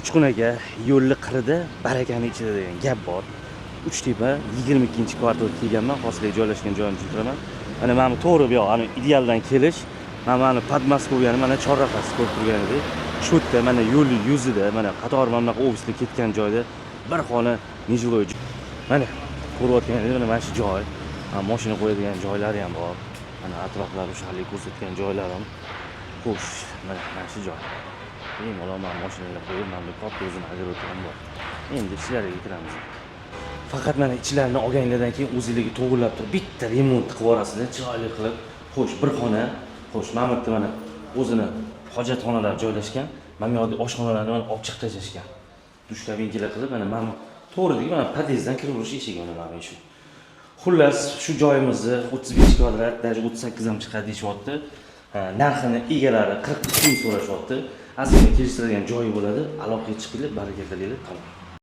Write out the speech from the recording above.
Uchqun aka, yo'lni qirida, barakani ichida degan gap bor. Uchtepa, 22-kvartalga kelganman. Hozir joylashgan joyimni tushuntiraman. Mana bu to'g'ri, bu yoq ani idealdan kelish. Mana Podmoskoviyani mana chorrahasi ko'rib turganingizdek. Shu yerda, mana yo'lni yuzida, mana qator mana bunaqa ofislar ketgan joyda bir xona нежилой. Mana ko'rayotganingizdek, mana shu joy. Mana mashina qo'yadigan joylari ham bor. Mana atroflari, o'sha haligi ko'rsatgan joylarim. Xo'sh, mana shu joy. Bemalol mana mashinalar qo'yib, mana bu katta o'zini огород i ham bor. Endi ichlariga kiramiz. Faqat mana ichlarini olganinglardan keyin o'zinglarga to'g'irlab turib bitta remont qilib yuborasizlar, chiroyli qilib. Xo'sh, bir xona. Xo'sh, mana bu yerda mana o'zini hojatxonalari joylashgan. Mana bu yoqda oshxonalarni mana olib chiqib tashlashgan. Dush kabinkalar qilib, mana bu to'g'ridagi mana podyezddan kiraverish eshigi, mana shu. Xullas, shu joyimizni 35 kvadrat, даже 38 ham chiqadi deyishyapti. Ha, narxini egalari 42 ming so'rashyapti. Ozgina kelishtiradigan joyi bo'ladi. Aloqaga chiqinglar, baraka qilinglar, tamom.